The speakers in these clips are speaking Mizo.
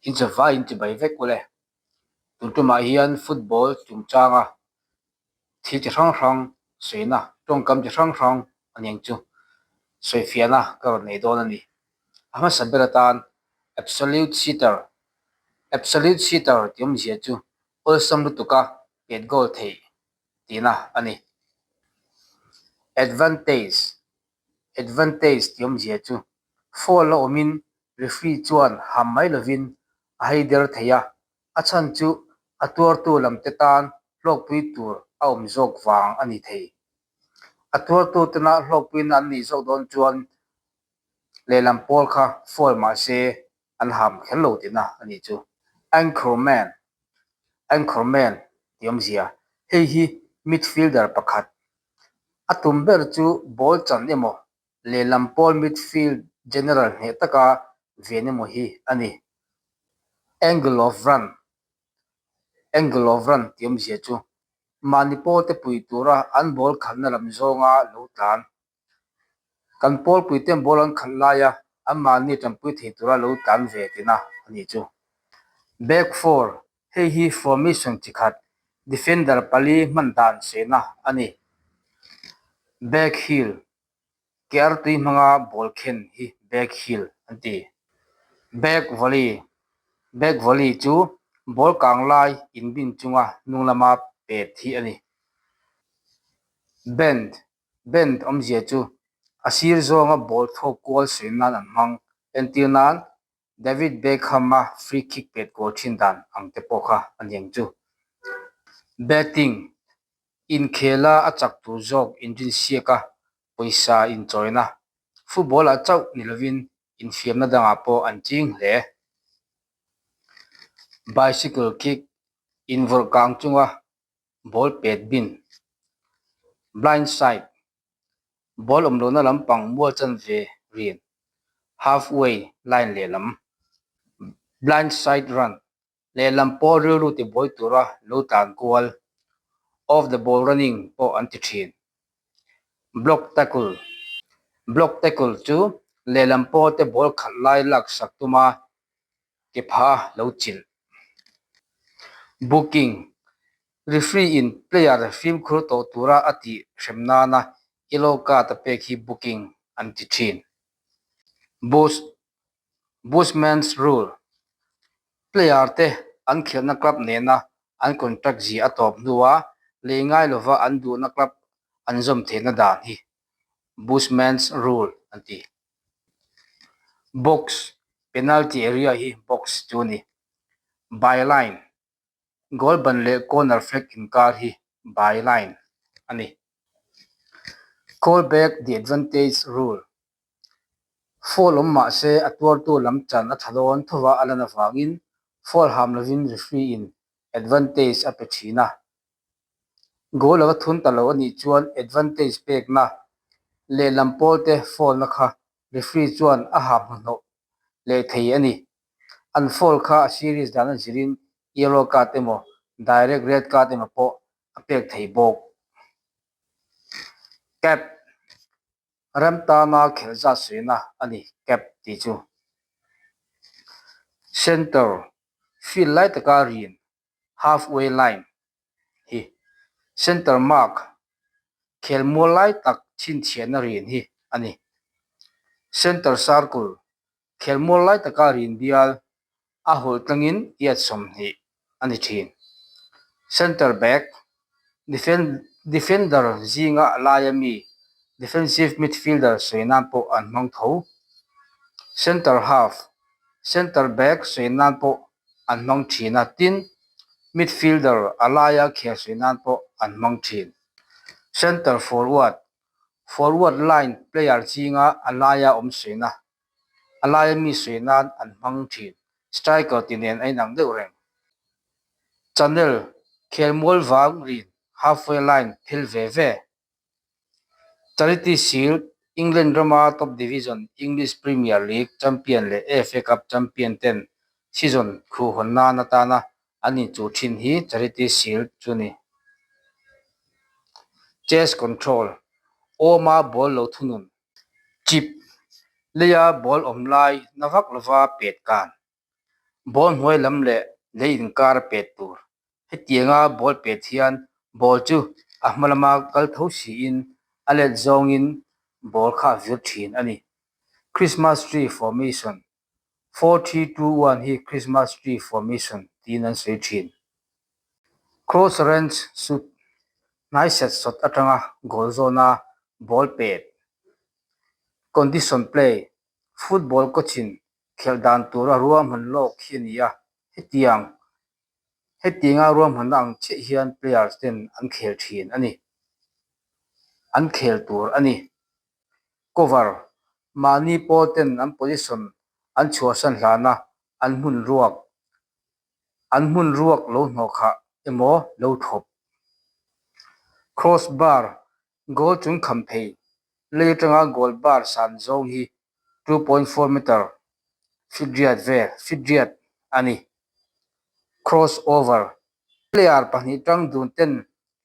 Inchawhvai in chibai vek ule. Tun tumah hian football chungchanga thil chi hrang hrang sawina, tawngkam chi hrang hrang a ni ang chu sawifiahna ka rawn nei dawn a ni. A hmasa ber atan absolute sitter, absolute sitter tih awmzia chu awlsam lutuka pet goal theih tihna a ni. Advantage, Advantage tih awmzia chu foul a awmin referee chuan ham mai lovin a hei der thei a, a chhan chu a tuartu lamte tan hlawkpui tur a awm zawk vang a ni thei. A tuartu tena hlawkpuina an nih zawk dawn chuan lehlam pawl kha foul mah se an ham kher lo tihna a nih chu. Anchorman, Anchorman tih awmzia, hei hi midfielder pakhat A tum ber chu ball chan emaw lehlam pawl midfield general hneh taka ven emaw hi a ni. Angle of run, Angle of run tih awmzia chu mahni pawlte pui tura an ball khalhna lam zawnga lo tlan. Kan pawlpuiten ball an khalh laia anmahni tanpui thei tura lo tlan ve tina a nih chu. Back four, Hei hi formation chi khat, defender pali hman dan sehna a ni. Back heel, Ke artui hmanga ball khen hi back heel an ti. Back volley, Back volley chu ball kang lai inbin chunga hnung lama pet hi a ni. Bend, Bend awmzia chu a sir zawnga ball thlawk kual sawi nan an hmang. Entir nan David Beckham-a free kick pet goal thin dan ang te pawh kha a ni ang chu. Batting, Inkhela a chak tur zawk inrinsiak a, pawisa inchawina, football-ah chauh ni lovin infiamna dangah pawh an ching hle. Bicycle kick, Invawrh kang chunga ball pet bin. Blind side, Ball awm lohna lampang mual chanve rin, half way line lehlam, blind side run, lehlam pawl rilru tibuai tura lo tlan kual, off the ball running pawh an ti thin. Block tackle, Block tackle chu lehlam pawlte ball khalh lai laksak tuma ke pha lo chilh. Booking, Referee in player fimkhur tawh tura a tih hrem nana yellow card a pek hi booking an ti thin. Bush, Bushman's Rule, Player te an khelhna club nena an contract zia a tawp hnua lei ngai lova an duhna club an zawm theihna dan hi Bushman's Rule an ti. Box, Penalty area hi box chu a ni. Byline, Goal ban leh corner flag inkar hi byline a ni. Call back the advantage rule, Foul awm mah se a tuartu lam chan a tha dawn thova a lan avangin foul ham lovin referee in advantage a pe thin a. Goal ava thun ta lo a nih chuan advantage pekna lehlam pawlte foul na kha referee chuan a ha hmuhnawh leh thei a ni. An foul kha a series dan a zirin yellow card emaw direct red card emaw pawh a pek thei bawk. Cap Ram tana khelh zat suihna a ni cap tih chu. Centre field lai taka rin half way line hi centre mark khelmual lai tak chhinchhiahna rin hi a ni. Centre circle khelmual lai taka rin bial a hawlh tlangin yard 20 a ni thin. Centre back defender zinga a laia mi defensive midfielder sawi nan pawh an hmang tho. Centre half centre back sawi nan pawh an hmang thin a, tin midfielder a laia khel sawi nan pawh an hmang thin. Centre forward, forward line player zinga a laia awm sawina, a laia mi sawi nan an hmang thin. Striker ti nen a inang deuh reng. Channel, khelmual vang rin halfway line phel ve ve. Charity Shield, England rama top division English Premier League champion leh FA Cup champion ten season khuhhawn nan atana an inchuh thin hi Charity Shield chu a ni. Chest control, Awma ball lo thunun, chip, leia ball awm lai na vak lova pet kan. Ball hnuai lam leh lei inkar a pet tur. Hetianga ball pet hian ball chu a hma lama kal tho siin a let zawngin ball kha a vir thin a ni. Christmas tree formation, 4321 hi Christmas tree formation tiin an sawi thin. Cross range shoot, hnai set sawt atanga goal zawna ball pet. Condition play, football coach-in khelh dan tura ruahman lawk hi a ni a, hetiang hetianga ruahmanna ang chiah hian players ten an khel thin a ni. An khel tur a ni. Cover, mahni pawl ten an position an chhuahsan hlana an hmun ruak an hmun ruak lo hnawh khah emaw lo thlawp. Cross bar, Goal chung kham phei, lei atanga goal bar san zawng hi 2.4 meter feet riat vel, feet riat, a ni. Cross over, Player pahnih tang dun ten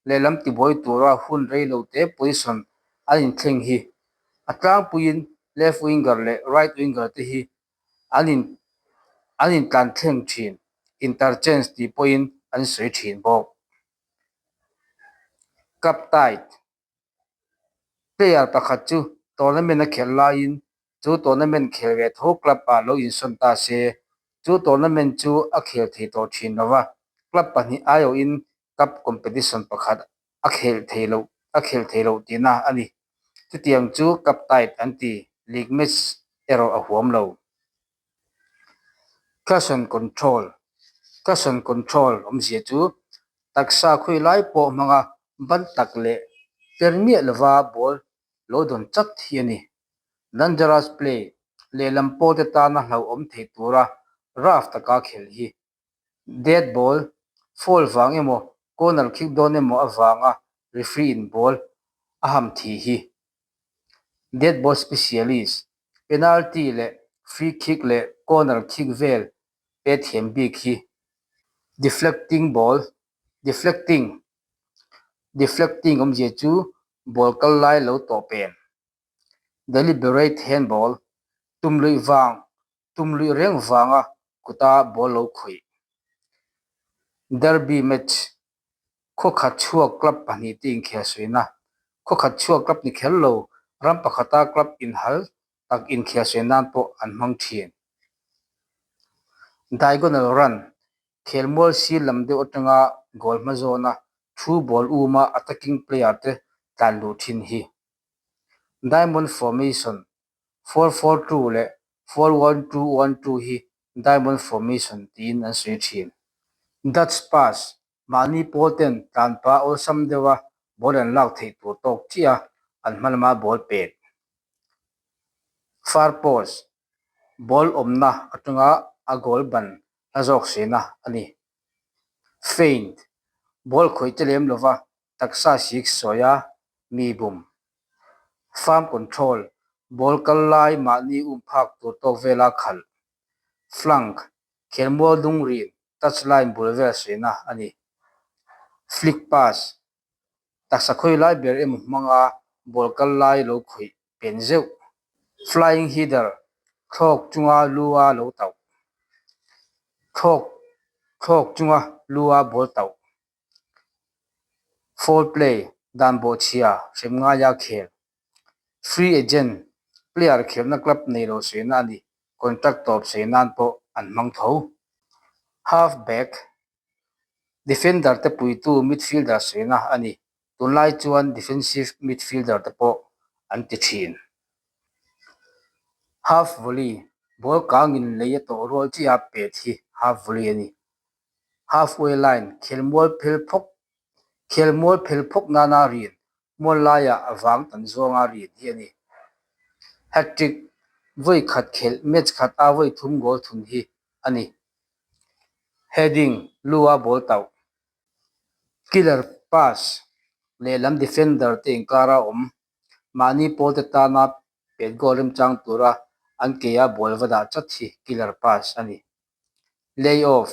lehlam tibuai tura hun rei lo te position an inthleng hi a tlangpuiin left winger leh right winger te hi an in an intlan thleng thin, interchange tih pawhin an sawi thin bawk. Cup tight Player pakhat chu tournament a khelh laiin chu tournament khel ve tho club ah lo insawn ta se, chu tournament chu a khel thei tawh thin lo va, club pahnih aiawhin cup competition pakhat a khelh thei loh a khelh thei loh tihna a ni. Chutiang chu cup tight an ti, league match erawh a huam lo. Cushion control, Cushion control awmzia chu taksa khawi lai pawh hmanga ban tak leh tler miah lova ball lo dawn chat hi a ni. Dangerous play, Lehlam pawlte tana hlauhawm thei tura rough taka khelh hi. Dead ball, Foul vang emaw corner kick dawn emaw avanga referee in ball a ham thi hi. Dead ball specialist, Penalty leh free kick leh corner kick vel pe thiam bik hi. Deflecting ball, Deflecting, Deflecting awmzia chu ball kal lai lo tawh pen. Deliberate handball, Tum luih vang Tum luih reng vanga kuta ball lo khawih. Derby match, Khaw khat chhuak club pahnih te inkhel suihna. Khaw khat chhuak club ni kher lo, ram pakhata club inhal tak inkhel suih nan pawh an hmang thin. Diagonal run, Khelmual sir lam deuh atanga goal hma zawna thu ball uma attacking player te tlan luh thin hi. Diamond formation, 4-4-2 leh 4-1-2-1-2 hi diamond formation tiin an sawi thin. Dutch pass, mahni pawl ten tlanpa awlsam deuha ball an lak theih tur tawk chiah a an hma lama ball pek. Far post, ball awmna atanga a goal ban hla zawk sena a ni. Feint, ball khawih te lem lova taksa sik sawia mi bum. Farm control, ball kal lai mahni um phak tur tawk vela khalh. Flank, khelmual dung rin, touch line bul vel sawina a ni. Flick pass, taksa khawi lai ber emaw hmanga ball kal lai lo khawih pen zeuh. Flying header, thlawk chunga lu a lo tauh. Thlawk thlawk chunga lu a ball tauh. Foul play, dan bawhchhia, hrem ngaia khel. Free agent, player khelhna club nei lo sawina a ni, contract tawp sawi nan pawh an hmang tho. Half back, defender te puitu midfielder sawina a ni, tunlai chuan defensive midfielder te pawh an ti thin. Half volley, ball kangin lei a tawh rual chiah a pet hi half volley a ni. Halfway line, khelmual phel phawk Khelmual phel phawk nana rin, mual laiah a vang tan zawnga rin hi a ni. Hat-trick, vawi khat khelh, match khat a vawi thum goal thun hi a ni. Heading, lu a ball tauh. Killer pass, lehlam defender te inkara awm, mahni pawl te tana pet goal remchang tura an ke a ball va dah chat hi killer pass a ni. Lay off,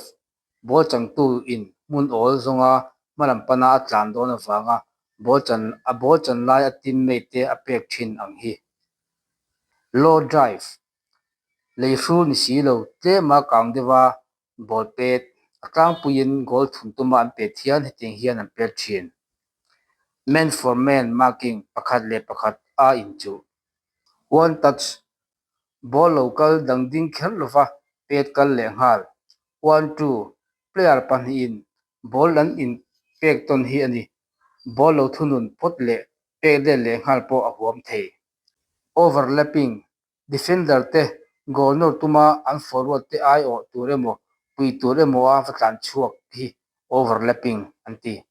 Ball changtu in hmun awl zawnga hmalam pana a tlan dawn avanga ball chan a ball chan lai a teammate te a pek thin ang hi. Low drive, Lei hrul ni si lo tlema kang deuha. Ball pet a tlangpuiin goal thun tuma an pet hian hetiang hian an pet thin. Man for man marking pakhat leh pakhat a inchuh. One touch ball lo kal dang ding kher lova pet kal leh nghal. One two player pahnihin ball an inpek tawn hi a ni. Ball lo thunun phawt leh pek let leh nghal pawh a huam thei. Overlapping Defender te goal nawr tuma an forward te aiawh tur emaw pui tur emaw a va tlan chhuak hi overlapping an ti.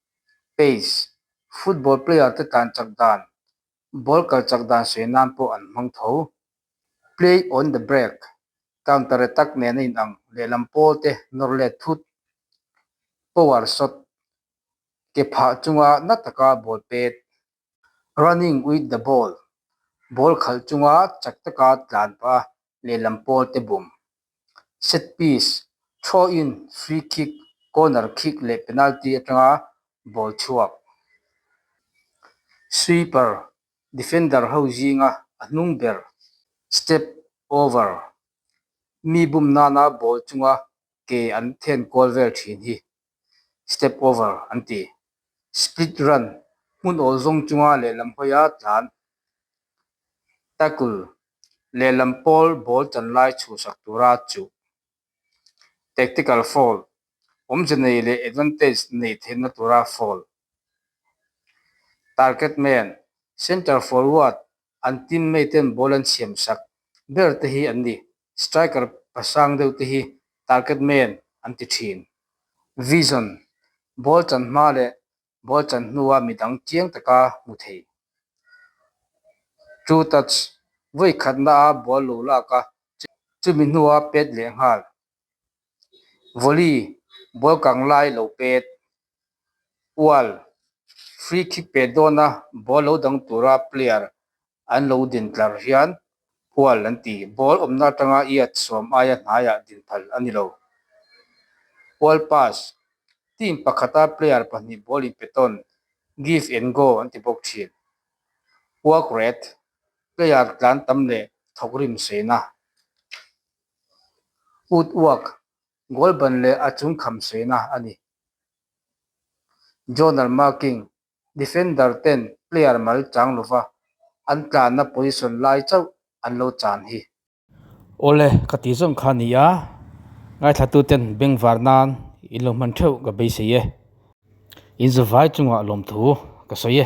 Pace, Football player te tlan chak dan, ball kal chak dan sawi nan pawh an hmang tho. Play on the break, Counter attack nen a inang lehlam pawl te nawr let thut. Power shot, Ke phah chunga na taka ball pet. Running with the ball, Ball khalh chunga chak taka tlan pah a lehlam pawl te bum. Set piece, Throw in, free kick, corner kick leh penalty atanga ball chhuak. Sweeper, Defender ho zinga a hnung ber. Step over, Mi bum nana ball chunga ke an then kual vel thin hi step over an ti. Split run, hmun awl zawng chunga lehlam hawia tlan, tackle, lehlam pawl ball chan lai chhuhsak tura chuh. Tactical foul, awmze nei leh advantage nei theihna tura foul. Target man, centre forward, an teammate ten ball an siam sak ber te hi an ni. Striker pasang deuh te hi target man an ti thin. Vision, Ball chan hma leh ball chan hnua midang chiang taka hmu thei. Two touch, Vawi khatna a ball lo lak a, chumi hnua pet leh nghal. Volley, Ball kang lai lo pet. Wall, Free kick pet dawna ball lo dang tura player An lo din tlar hian hual an ti. Ball awmna atanga iat sawm aia hnaiah din phal a ni lo. Wall pass, Team pakhata player pahnih ball inpe tawn, give and go an ti bawk thin. Work rate, Player tlan tam leh thawk rim seina. Woodwork, Goal ban leh a chung kham seina a ni. Zonal marking, Defender ten player mal chang lova an tlanna position lai chauh an lo chan hi. Awle, ka tih zawng kha a ni a, ngaithla ten bengvar nan in lo hman theuh ka beisei e. In zavai chungah lawmthu ka sawi e.